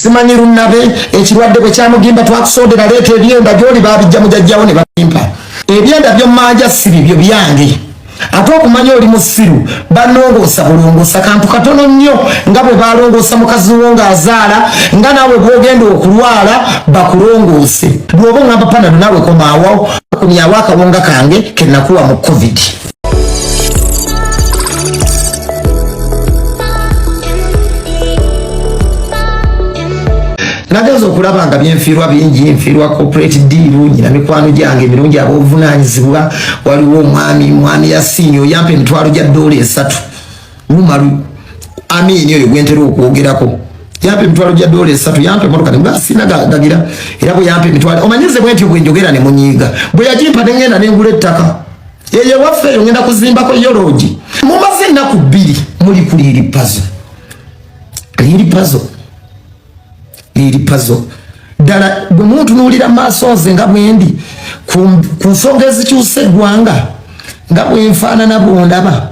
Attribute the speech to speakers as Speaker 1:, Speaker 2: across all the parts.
Speaker 1: Simanyi lunnabe ekirwadde bwe kyamugimba twakusondera leeta ebyenda gy'oli baabijja mujajjawo ne babimpa. Ebyenda by'ommanja si bibyo byange. Ate okumanya oli musiru banongoosa bulongoosa kantu katono nnyo nga bwe balongoosa mukazi wo ng'azaala nga naawe bw'ogenda okulwala bakulongoose. Bw'oba oŋŋamba panado naawe komaawo komyawo akawunga kange ke nakuwa mu covid. Nagenza okulaba nga byenfiirwa bingi, nfiirwa corporate deal, nyina mikwano gyange emirungi ab'obuvunaanyizibwa. Waliwo omwami mwami Yasiini oyampa emitwalo gya ddoola 3 Umaru Amini oyo gwentera okwogerako yampa emitwalo gya ddoola 3, yampa emotoka ne sina gagira, era bwe yampa emitwalo omanyize bwe ntyo bwe njogera ne munyiiga, bwe yagimpa ne ngenda ne ngula ettaka eyo ewaffe eyo ngenda kuzimbako yoloogi. Mumaze ennaku 2 muli ku Lil Pazo, Lil Pazo, Lil Pazo. Ddala bwe muntunuulira mu maaso nze nga bwe ndi ku nsonga ezikyusa eggwanga, nga bwe nfaanana bw'ondaba,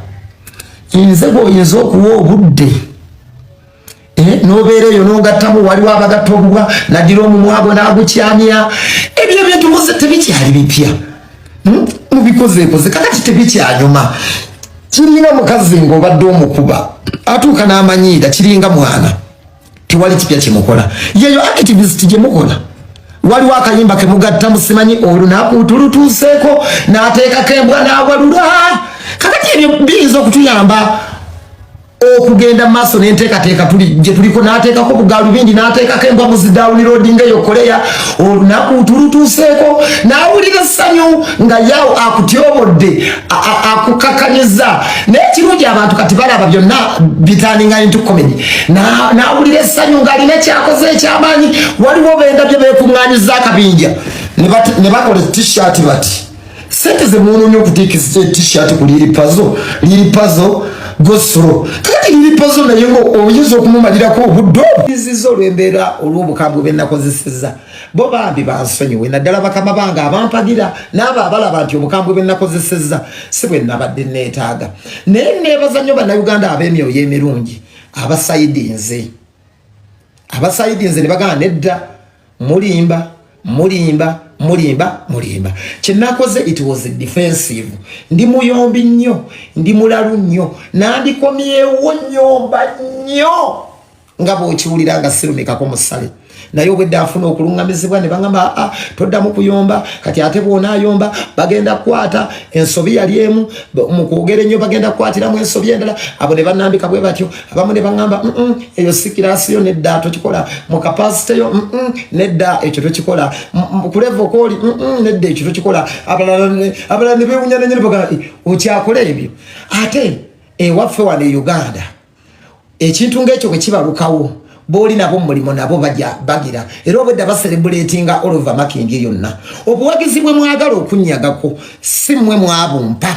Speaker 1: nze gw'oyinza okuwa obudde n'obeera eyo n'ogattamu. Waliwo abagatta obubwa naddira omumwa gwe n'agukyamya. Ebyo ebintu muze tebikyali bipya, mubikozeekoze kakati tebikyanyuma. Kiringa mukazi ng'obadde omukuba atuuka n'amanyiira, kiringa mwana, tewali kipya kyemukola. Yeyo activist gye mukola. Waliwo akayimba kemugatta musimanyi olunaku tulutuuseeko n'ateekako embwa n'awalula. Kakati ebyo biyinza okutuyamba okugenda mu maaso n'enteekateeka gye tuliko, n'ateekako bugalubindi n'ateekako embwa muzidownloadinga eyo Korea, olunaku tulutuuseeko n'awulira essanyu nga yawo akutyobodde akukakanyiza. Naye ekirungi abantu kati balaba byonna biturninga into comedy, n'awulira essanyu ng'alina kyakoze ekyamaanyi. Waliwo benda bye beekuŋŋaanyiza akabinja ne bakola t-shirt bati sente ze munonya okutiikisa t-shirt ku Lil Pazo, Lil Pazo gosro. Kakati Lil Pazo naye nga oyinza okumumalirako obudde obuzizo olw'embeera olw'obukambwe bwe nakozesezza. Bo bambi bansonyiwe, naddala bakama bange abampagira n'abo abalaba nti obukambwe bwe nakozesezza si bwe nabadde neetaaga. Naye neebaza nnyo Bannayuganda ab'emyoyo emirungi abasayidinze, abasayidinze ne bagamba nedda, mulimba, mulimba, mulimba, mulimba. Kyenakoze it was defensive. Ndi muyombi nnyo, ndi mulalu nnyo, nandikomyewo nnyomba nnyo nga bw'okiwulira nga sirumikako musale. Naye obwedde afuna okuluŋŋamizibwa ne baŋŋamba aa toddamu kuyomba kati, ate bw'onaayomba bagenda kukwata ensobi yali emu mu kwogera ennyo, bagenda kukwatiramu ensobi endala. Abo ne bannambika bwe batyo. Abamu ne baŋŋamba eyo si class yo, nedda tokikola mu capacity yo, nedda ekyo tokikola ku level kwoli, nedda ekyo tokikola. Abalala ne beewunya nenyo ne bagamba okyakola ebyo. Ate ewaffe wano e Uganda ekintu ng'ekyo bwe kibalukawo, booli nabo mulimu nabo bajja bagira, era obwedda bacelebratinga all over Makindye yonna. Obuwagizi bwe mwagala okunyagako si mmwe mwabumpa.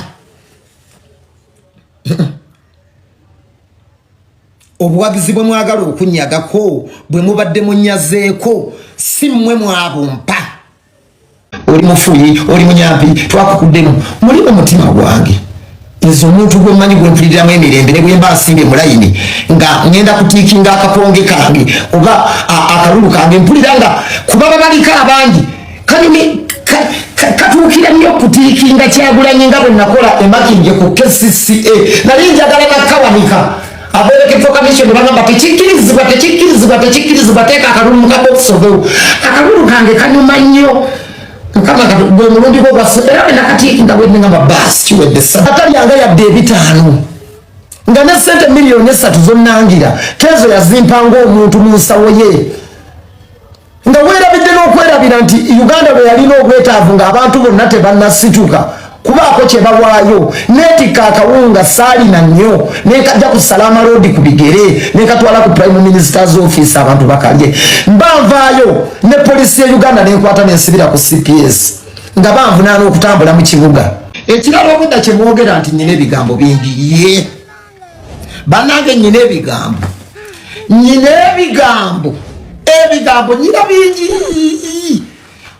Speaker 1: Obuwagizi bwe mwagala okunyagako bwe mubadde munyazeeko si mmwe mwabumpa. Oli mufuyi, oli munyampi, twakukuddemu muli mu mutima gwange. Nze omuntu gwe mmanyi gwe mpuliriramu emirembe ne bwe mba nsimbye mu layini nga ŋŋenda kutiikinga akakonge kange oba akalulu kange, mpulira nga kuba babaliko abangi kanyumi katuukira nnyo okutiikinga Kyagulanyi nga bwe nakola eMakindye ku KCCA. Nali njagala nakawanika abeerekefo commission bagamba tekikkirizibwa, tekikkirizibwa, tekikkirizibwa, teeka akalulu mu kabokisi ovewo. Akalulu kange kanyuma nnyo. Mukama gwe mulundi gwo gwaffe era bwe nakatiikinga bwe ngamba baasi kiwedde atalyanga yadde 500 nga ne sente miliyoni 3 zonnangira Kenzo yazimpa ng'omuntu mu nsawo ye, nga weerabidde n'okwerabira nti Uganda bwe yalina obwetaavu ng'abantu bonna tebannasituka kubaako kye bawaayo, neetikka akawunga saalina nnyo nekajja ku Salama Road ku bigere nekatwala ku Prime Minister's office abantu bakalye. Mba nvaayo ne polisi ya Uganda nenkwata nensibira ku CPS nga banvunaana okutambula mu kibuga. Ekirala obudda kyemwogera nti nyina ebigambo bingi, ye bannange nyina ebigambo, nyina ebigambo, ebigambo nyina bingi.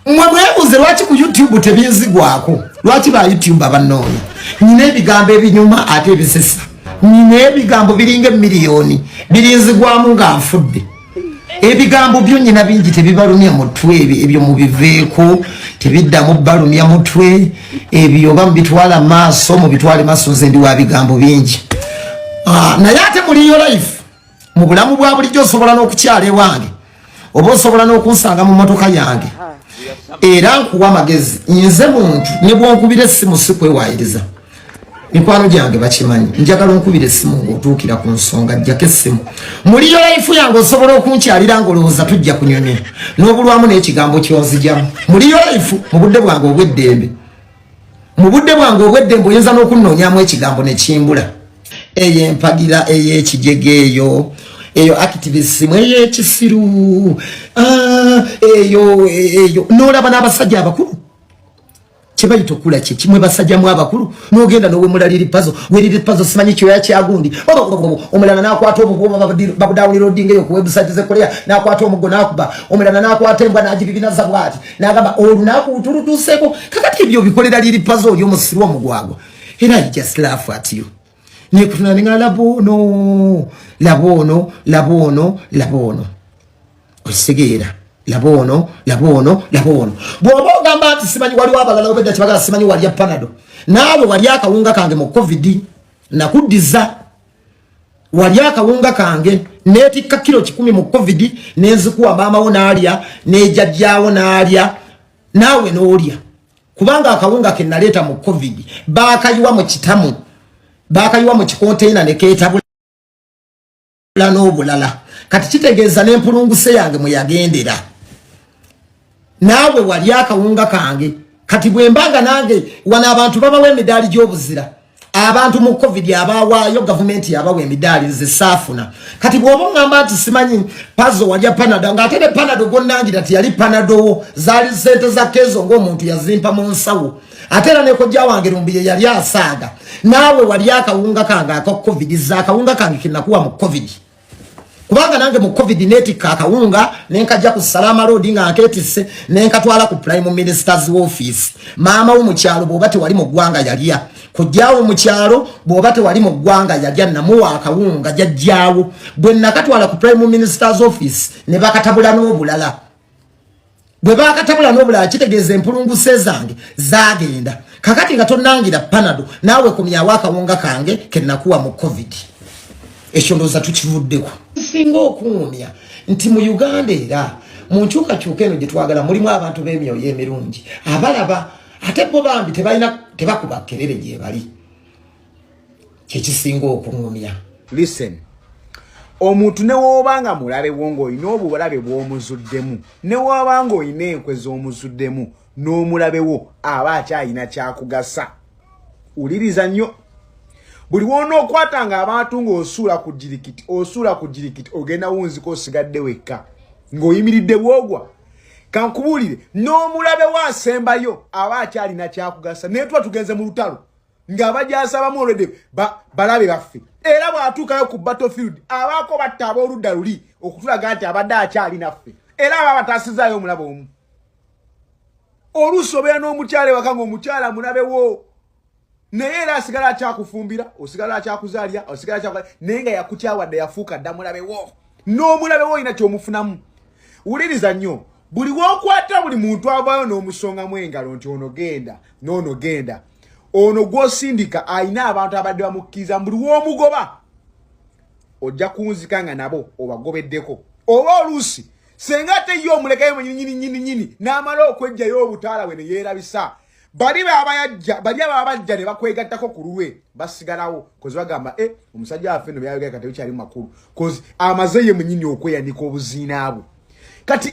Speaker 1: Mwe mwebuuze lwaki ku YouTube tebinzigwako, lwaki ba YouTube abannoonya. Nyina ebigambo ebinyuma ate ebisesa, nyina ebigambo biringa emiliyoni birinzigwamu nga nfudde. Ebigambo byo nyina bingi tebibalumya mutwe, ebyo mubiveeko, tebiddamu balumya mutwe. Ebyo oba mubitwala maaso, mubitwale maaso, nze ndi wa bigambo bingi. Naye ate muliyo life mu bulamu bwa bulijjo, osobola n'okukyala ewange oba osobola n'okunsanga mu motoka yange, era nkuwa amagezi. Nze muntu ne bwonkubira essimu sikwewayiriza, mikwano gyange bakimanyi. Njagala onkubira essimu ng'otuukira ku nsonga, jjako essimu. Muliyo life yange osobola okunkyalira ng'olowooza tujja kunyumya n'obulwamu n'ekigambo kyonzijamu. Muliyo life, mu budde bwange obw'eddembe, mu budde bwange obw'eddembe oyinza n'okunnoonyamu ekigambo nekimbula. Eyo empagira ey'ekijega, eyo activism ey'ekisiru, eyo n'olaba n'abasajja abakulu kyebayita okula kye kimwe, basajjamu abakulu n'ogenda n'owemula Lil Pazo, we Lil Pazo simanyi kyoya kyagundi, omulala n'akwata obugoba babudownloadinga eyo ku website ze Korea, n'akwata omuggo n'akuba omulala, n'akwata embwa n'agibibinaza bwati n'agamba olunaku tulutuuseeko. Kakati ebyo bikolera Lil Pazo oli omusiru omugwagwa, era I just laugh at you. Nekutuna ninga laba ono, laba ono, laba ono, laba ono, okitegeera? Laba ono, laba ono, laba ono. Bw'oba ogamba nti simanyi waliwo abalala obedda kibagala, simanyi walya Panado, naawe wali akawunga kange mu COVID nakuddiza, wali akawunga kange neetikka kilo 100 mu COVID nenzikuwa, maamawo n'alya nejjajjaawo n'alya naawe n'olya, kubanga akawunga ke naleeta mu COVID baakayiwa mu kitamu, baakayiwa mu kikonteina ne keetabula n'obulala. Kati kitegeeza n'empulunguse yange mwe yagendera, naawe wali akawunga kange. Kati bwe mbanga nange wano abantu babawa emidaali gy'obuzira, abantu mu COVID abawaayo gavumenti yabawa emidaali, nze saafuna. Kati bw'oba oŋŋamba nti simanyi Pazo walya Panado, ng'ate ne Panado gwonnangira tiyali Panadowo, zaali sente za kezo ng'omuntu yazimpa mu nsawo, ate era nekojja wange Lumbi ye yali asaaga. Naawe wali akawunga kange aka COVID, za akawunga kange kenakuwa mu COVID, kubanga nange mu COVID netikka akawunga nenkajja ku Salama Road nga nketisse nenkatwala ku Prime Minister's office. Maama wo mukyalo bw'oba tewali mu ggwanga yalya, kojjaawo mu kyalo bw'oba tewali mu ggwanga yalya, namuwa akawunga jajjaawo. Bwe nakatwala ku Prime Minister's office ne bakatabula n'obulala. Bwe bakatabula n'obulala, kitegeeza empulunguse zange zagenda. Kakati nga tonangira Panado, naawe komyawo akawunga kange kenakuwa mu COVID. Ekyo ndowooza tukivuddeko. Singa okuwumya nti mu Uganda era mu nkyukakyuka eno gye twagala mulimu abantu b'emyoyo emirungi abalaba, ate bo bambi tebalina, tebakuba kerere gye bali, kyekisinga okuŋumya.
Speaker 2: Listen, omuntu ne wooba nga mulabe wo ng'olina obulabe bw'omuzuddemu, ne wooba ng'olina enkwe z'omuzuddemu, n'omulabe wo aba akyalina kyakugasa. Wuliriza nnyo, buli wonookwatanga abantu ng'osuula ku jirikiti, osuula ku jirikiti, ogenda wunzika osigadde wekka ng'oyimiridde bwogwa. Kankubuulire, n'omulabe wo asembayo aba akyalina kyakugasa. Naye tuba tugenze mu lutalo ng'abajasabamu olwedde balabe baffe, era bw'atuukayo ku battlefield abaako batta ab'oludda luli okutulaga nti abadde akyali naffe, era aba bataasizaayo omulabe omu. Oluusi obeera n'omukyala ewaka ng'omukyala mulabewo, naye era asigala akyakufumbira, osigala akyakuzaalya, osigala akyakukola, naye nga yakukyawadde, yafuuka dda mulabewo. N'omulabewo olina kyomufunamu. Wuliriza nnyo, buli wokwata buli muntu avaayo n'omusongamu engalo nti ono genda n'ono genda, ono gw'osindika alina abantu abadde bamukkiriza. Buli w'omugoba ojja kunzika nga nabo obagobeddeko. Oba oluusi senga ate ye omulekayo mwenyini nyini nyini n'amala okwejjayo obutaala bwe ne yeerabisa, bali baba yajja, bali ababa bajja ne bakwegattako ku lulwe basigalawo, 'cause bagamba e omusajja waffe no byayogera kati bikyali makulu, 'cause amaze ye mwenyini okweyanika obuziina bwe. Kati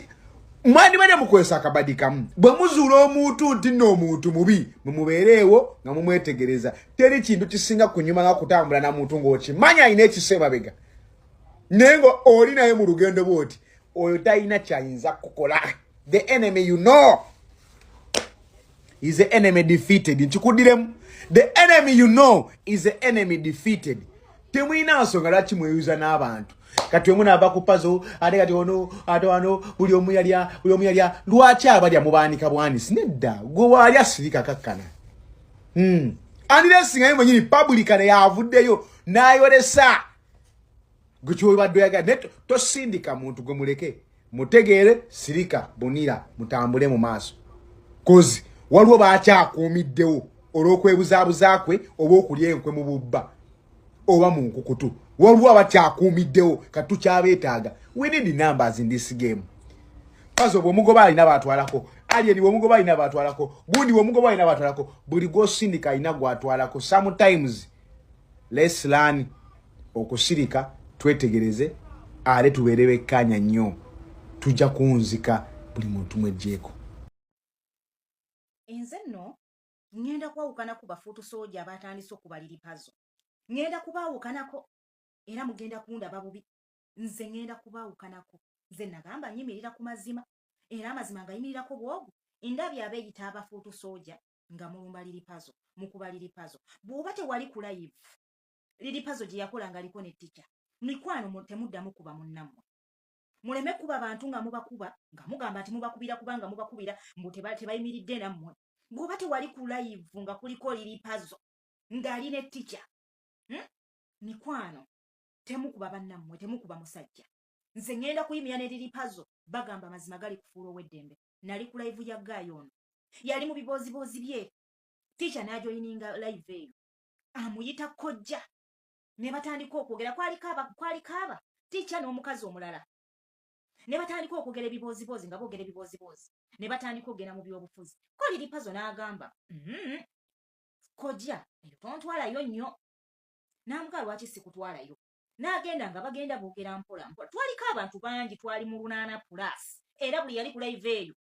Speaker 2: mwandibadde mukozesa akabadi kamu, bwe muzuula omuntu nti nno omuntu mubi, mwemubeereewo nga mumwetegereza. Teri kintu kisinga kunyuma nga kutambula na muntu ng'okimanya alina ekisa emabega, naye nga oli naye mu lugendo bwoti, oyo talina kyayinza kukola. The enemy you know is the enemy defeated. Nkikuddiremu, the enemy you know is the enemy defeated. Temulina nsonga lwaki mweyuza n'abantu. Kati omu naava ku Pazo, ate kati ono, ate wano buli omu yalya, buli omu yalya. Lwaki abalya mubaanika bwanisi? Nedda, gwe waalya sirika kakkana. Unless nga ye mwenyini publicly yavuddeyo n'ayolesa. Gwe kyobadde oyagala, naye tosindika muntu. Gwe muleke, mutegeere, sirika, bunira, mutambule mu maaso, 'cause waliwo bakyakuumiddewo olw'okwebuzaabuza kwe oba okulya enkwe mu bubba oba mu nkukutu. Waliwo abakyakuumiddewo, kati tukyabeetaaga. We need numbers in this game. Pazo bwomugoba alina batwalako, Alien bwomugoba alina batwalako, gundi bwomugoba alina batwalako, buli gwosindika alina gwatwalako. Sometimes let's learn okusirika, twetegereze, ate tubeere bekkanya nnyo. Tujja kuwunzika buli muntu mwejjeeko.
Speaker 3: Enze nno ŋŋenda kwawukana ku ba foot soldier abatandise okuba Lil Pazo. Ŋŋenda kubaawukanako era mugenda kundaba bubi. Nze ŋŋenda kubaawukanako. Nze nagamba nyimirira ku mazima, era amazima ngayimirirako bwogu. Ndabye abeeyita aba foot soldier nga mulumba Lil Pazo, mukuba Lil Pazo. Bw'oba tewali ku live Lil Pazo gye yakola ng'aliko ne ticca, mikwano, temuddamu kuba munnammwe. Muleme kuba bantu nga mubakuba nga mugamba nti mubakubira, kubanga mubakubira mbu tebayimiridde nammwe. Bw'oba tewali ku live nga kuliko Lil Pazo ng'ali ne ticca, Mikwano, temukuba bannammwe, temukuba musajja. Nze ŋŋenda kuyimira ne Lil Pazo. Bagamba amazima gali kufuula ow'eddembe. Nali ku live ya guy ono, yali mu bibooziboozi bye, ticca n'ajoyininga live eyo, amuyita kojja, ne batandika okwogera. Kwaliko aba ticca n'omukazi omulala, ne batandika okwogera ebibooziboozi. Nga boogera ebibooziboozi, ne batandika okugenda mu byobufuzi. Ko Lil Pazo n'agamba, "Kojja, eyo tontwalayo nnyo." N'amugaa, "Lwaki sikutwalayo?" N'agenda nga bagenda boogera mpola mpola. Twaliko abantu bangi, twali mu 800 plus, era buli yali ku live eyo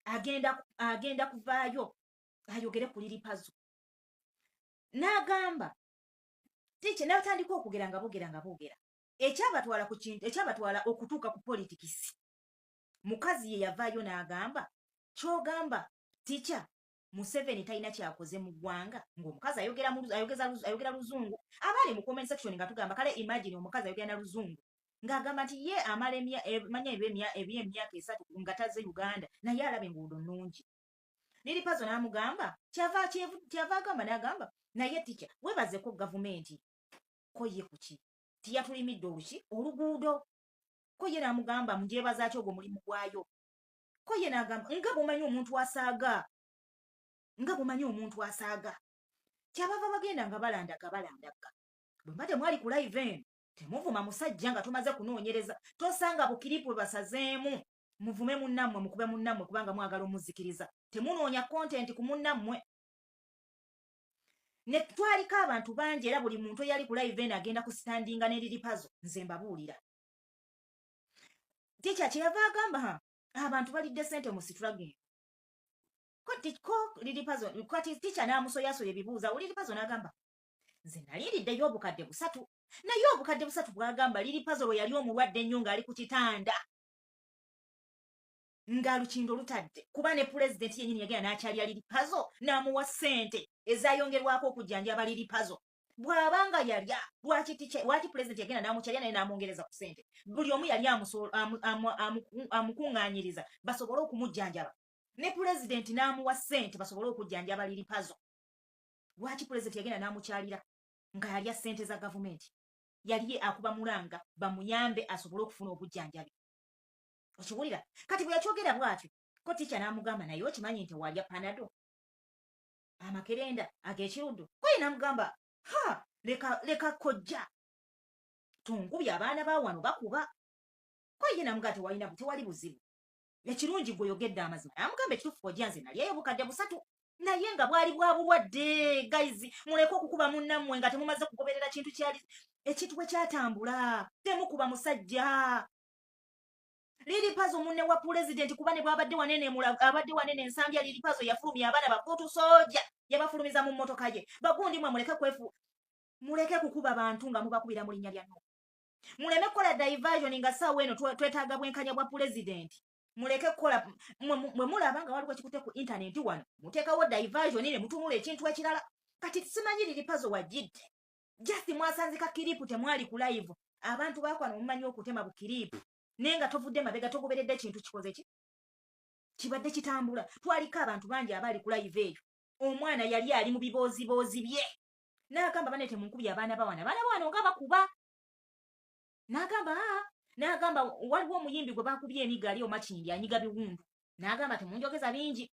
Speaker 3: agenda kuvaayo ayogere ku Lil Pazo. N'agamba ticca, n'atandika okwogera nga boogera, nga boogera. Ekyabatwala ku kintu, ekyabatwala okutuuka ku politics, mukazi ye yavaayo n'agamba, "Kyogamba ticca Museveni talina kyakoze mu ggwanga?" Ng'omukazi ayogera luzungu. Abaali mu comment section nga tugamba, kale imagine omukazi ayogera na luzungu ng'agamba nti ye amala manya ebyemyaka 3 nga taze Uganda, naye alaba enguudo nnungi. Lil Pazo n'amugamba, kyava agamba, n'agamba, "Naye ticca, weebazeko gavumenti." Ko ye, "Kuki?" "Tiyatulimidde oluki oluguudo." Ko ye n'amugamba, "Mugyebaza ki? Ogwo mulimu gwayo." Ko ye n'agamba, nga bw'omanyi omuntu asaaga, nga bw'omanyi omuntu asaaga. Kyabava bagenda nga balandaga, balandaga. Bwe mba temwali ku live eno, temuvuma musajja nga tumaze kunoonyereza. Tosanga bu clip bwe basazeemu muvume munnammwe, mukube munnammwe kubanga mwagala omuzikiriza. Temunoonya content ku munnammwe. Ne twaliko abantu bangi, era buli muntu eyali ku live eno agenda kusitandinga ne Lil Pazo. Nze mbabuulira, ticca kyeyava agamba, "Ha, abantu balidde sente mu struggle." Ko Lil Pazo, kati ticca n'amusoyasoya ebibuuza. Lil Pazo n'agamba, "Nze naliiriddeyo obukadde 3." Naye obukadde 3 bw'agamba, Lil Pazo lwe yali omulwadde ennyo ng'ali ku kitanda ng'alukindo lutadde, kuba ne pulezidenti yennyini yagenda n'akyalira Lil Pazo n'amuwa ssente ezayongerwako okujjanjaba Lil Pazo. Bw'abanga yalya, lwaki pulezidenti yagenda n'amukyalira naye n'amwongereza ku ssente? Buli omu yali amukuŋŋaanyiriza basobole okumujjanjaba, ne pulezidenti n'amuwa ssente basobole okujjanjaba Lil Pazo. Lwaki pulezidenti yagenda n'amukyalira nga yalya ssente za gavumenti? Yali akuba mulanga bamuyambe asobole okufuna obujjanjabi. Okiwulira? Kati bwe yakyogera bw'atyo, ko ticca n'amugamba, "Naye okimanyi nti walya Panado, amakerenda ag'ekiruddu?" Ko ye n'amugamba, "Ha, leka leka kojja, tungubye, abaana ba wano bakuba." Ko ye n'amugamba, "Tewalina, tewali buzibu, ekirungi gwe oyogedde amazima." N'amugamba, "Ekituufu kojja, nze nalyayo obukadde 3, naye nga bwali bwa bulwadde." Guys, muleke okukuba munnammwe nga temumaze kugoberera kintu kyali, ekintu bwe kyatambula. Temukuba musajja Lil Pazo, munne wa pulezidenti, kuba ne bwabadde wanene, abadde wanene Ensambya. Lil Pazo yafulumya abaana ba foot soldier, yabafulumiza mu mmotoka ye. Bagundi mwe, muleke kwefu, muleke kukuba bantu nga mubakubira mu linnya lya NUP. Muleme kukola diversion nga ssaawa eno twetaaga bwenkanya bwa pulezidenti. Muleke kukola mwe mulaba nga waliwo ekikutte ku intaneti wano, muteekawo diversion ne mutunula ekintu ekirala. Kati simanyi Lil Pazo wajjidde, just mwasanze ka clip, temwali ku live. Abantu bakwano, mumanyi okutema bu clip, naye nga tovudde mabega, togoberedde ekintu kikoze ki kibadde kitambula. Twaliko abantu bangi abaali ku live eyo. Omwana yali ali mu bibooziboozi bye n'agamba, "Bane, temunkubye, abaana bawana, abaana bawana nga bakuba." N'agamba aa, n'agamba waliwo omuyimbi gwe bakubye emigo ali omakindi anyiga biwundu, n'agamba temunjogeza bingi.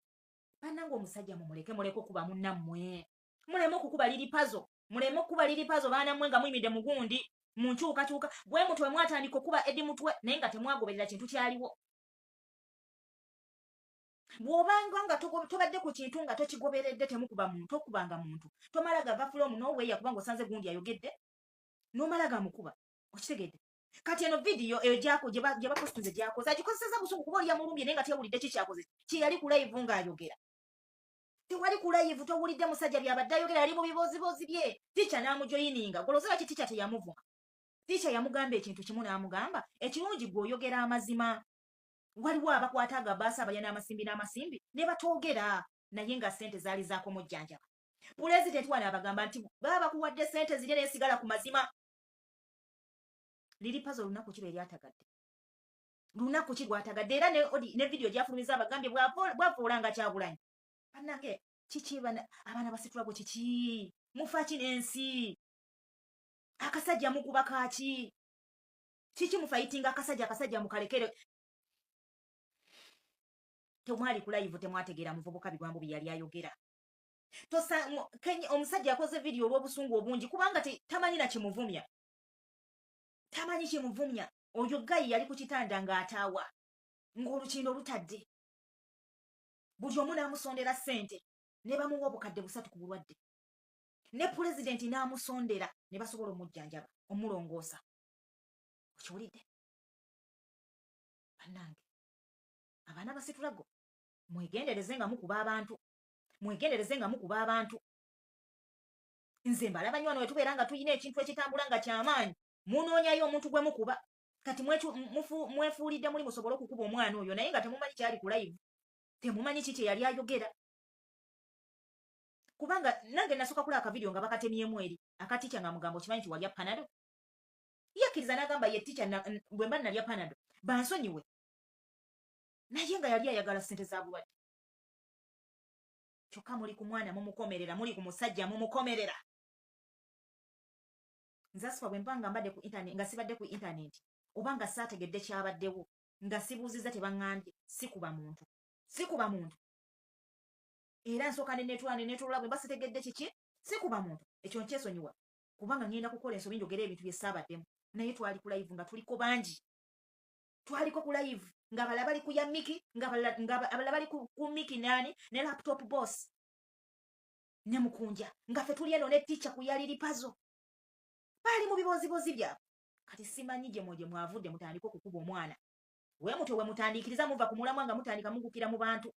Speaker 3: Bannange, omusajja mumuleke, muleke okuba munnammwe, muleme okukuba Lil Pazo, muleme okukuba Lil Pazo. Baana mmwe, nga muyimidde mugundi mu nkyukakyuka bwe mutwe, mwatandika okuba Eddie Mutwe, naye nga temwagoberera kintu kyaliwo. Bw'obanga nga tobadde ku kintu nga tokigoberedde, temukuba muntu, okubanga muntu tomala gava from nowhere kubanga osanze gundi ayogedde n'omala gamukuba. Okitegedde? Kati eno vidiyo eyo gyako gye bapositinze, gyakoze agikozeseza busungu, kuba oli yamulumbye, naye nga tewulidde ki kyakoze. Kyeyali ku live ng'ayogera, tewali ku live, towulidde musajja byabadde ayogera, yali mu bibozibozi bye. Tica n'amujoyininga. Golozera ki? Tica teyamuvuma. Tica yamugamba ekintu kimu, n'amugamba ekirungi gwe oyogera amazima. Waliwo abakwata agabaasa, abalya n'amasimbi n'amasimbi ne batoogera, naye nga ssente zaali zakumujjanjaba. Pulezidenti wano abagamba nti baba bakuwadde ssente zirye, nesigala ku mazima. Lil Pazo olunaku ki lwe lyatagadde? Lunaku ki lwatagadde? Era ne vidiyo gyafulumiza abagambye bwavuulanga Kyagulanyi. Bannange, kiki abaana basitulago? Kiki mufa ki n'ensi? Akasajja mukuba kaki? Kiki mufayitinga akasajja? Akasajja mukalekere. Temwali ku live, temwategeera muvubuka bigambo bye yali ayogera. Omusajja akoze vidiyo olw'obusungu obungi, kubanga tamanyi na kimuvumya, tamanyi kimuvumya. Oyo guy yali ku kitanda ng'ataawa, ng'olukindo lutadde, buli omu n'amusondera ssente, ne bamuwa 3,000 ku bulwadde, ne pulezidenti n'amusondera ne basobola omujjanjaba, omulongoosa. Okiwulidde? Bannange, abaana basitulago, mwegendereze nga mukuba abantu, mwegendereze nga mukuba abantu. Nze mbalaba nnyo wano wetubeera nga tulina ekintu ekitambula nga kyamaanyi, munoonyayo omuntu gwe mukuba. Kati mwefuulidde muli musobole okukuba omwana oyo, naye nga temumanyi kyali ku live, temumanyi ki kye yali ayogera. Kubanga nange nasooka kulaba akavidiyo nga bakatemyemu eri akatica nga mugamba, okimanyi nti walya Panado? Yakkiriza n'agamba ye tica, bwe mba nalya Panado bansonyiwe, naye nga yali ayagala ssente za bulwadde. Kyokka muli ku mwana mumukomerera, muli ku musajja mumukomerera. Nze Asifa, bwe mba nga mbadde ku internet, nga sibadde ku internet, oba nga saategedde kyabaddewo, nga sibuuziza, tebaŋŋambye, sikuba muntu, sikuba muntu. Era nsooka nenetwala nenetolola. Bwe mba sitegedde kiki, sikuba muntu. Ekyo nkyesonyiwa, kubanga ngenda kukola ensobi njogera ebintu bye saabaddemu. Naye twali ku live nga tuliko bangi, twaliko ku live nga abalala bali ku ya Miki, nga abalala bali ku Miki nani ne Laptop Boss ne Mukunja, nga ffe tuli eno ne tica ku ya Lil Pazo, baali mu bibozibozi byabwe. Kati simanyi gye mwe gye mwavudde mutandika okukuba omwana. We mutwe we mutandiikiriza, muva ku mulamwa nga mutandika mugukira mu bantu.